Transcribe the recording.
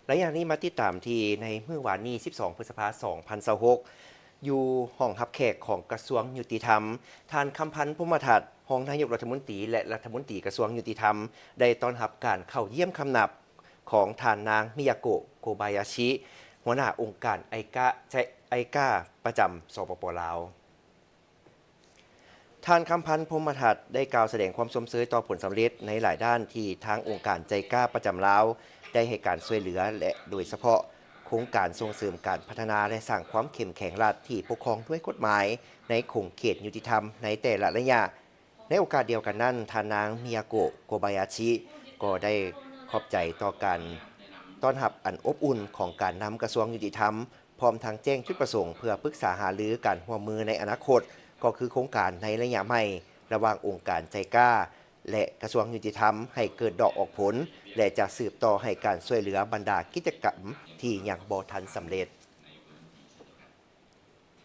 ໄລຍະນີ້ມາຕິດຕາມທີ່ໃນມື້ວານນີ້ ສິບສອງ ພຶດສະພາ ສອງພັນຊາວຫົກ ຢູ່ຫ້ອງຮັບແຂກຂອງກະຊວງຍຸຕິທຳ, ທ່ານ ຄຳພັນ ພົມມະທັດ ຮອງນາຍົກລັດຖະມົນຕີ ແລະ ລັດຖະມົນຕີກະຊວງຍຸຕິທຳ ໄດ້ຕ້ອນຮັບການເຂົ້າຢ້ຽມຄຳນັບຂອງທ່ານນາງ ມິຍາໂກະ ໂກບາຍາຊິ ຫົວໜ້າອົງການໄອກາ ໄອກາ ປະຈຳ ສປປ ລາວ. ທ່ານ ຄຳພັນ ພົມມະທັດ ໄດ້ກ່າວສະແດງຄວາມຊົມເຊີຍຕໍ່ຜົນສຳເລັດໃນຫຼາຍດ້ານທີ່ທາງອົງການໄຈກາປະຈຳລາວ ໄດ້ໃຫ້ການຊ່ວຍເຫຼືອ ແລະ ໂດຍສະເພາະໂຄງການສົ່ງເສີມການພັດທະນາ ແລະ ສ້າງຄວາມເຂັ້ມແຂງລັດທີ່ປົກຄອງດ້ວຍກົດໝາຍໃນຂົງເຂດຍຸຕິທຳໃນແຕ່ລະໄລຍະ. ໃນໂອກາດດຽວກັນນັ້ນ, ທ່ານນາງ ມິຍາໂກະ ໂກບາຍາຊິ ກໍໄດ້ຂອບໃຈຕໍ່ການຕ້ອນຮັບອັນອົບອຸ່ນຂອງການນຳກະຊວງຍຸຕິທຳ ພ້ອມທັງແຈ້ງຈຸດປະສົງເພື່ອປຶກສາຫາລືການຮ່ວມມືໃນອະນາຄົດ, ກໍຄືໂຄງການໃນໄລຍະໃໝ່ລະຫວ່າງອົງການໄຈກາ ແລະ ກະຊວງຍຸຕິທຳ ໃຫ້ເກີດດອກອອກຜົນ ແລະ ຈະສືບຕໍ່ໃຫ້ການຊ່ວຍເຫຼືອບັນດາກິດຈະກຳທີ່ຍັງບໍ່ທັນສຳເລັດ.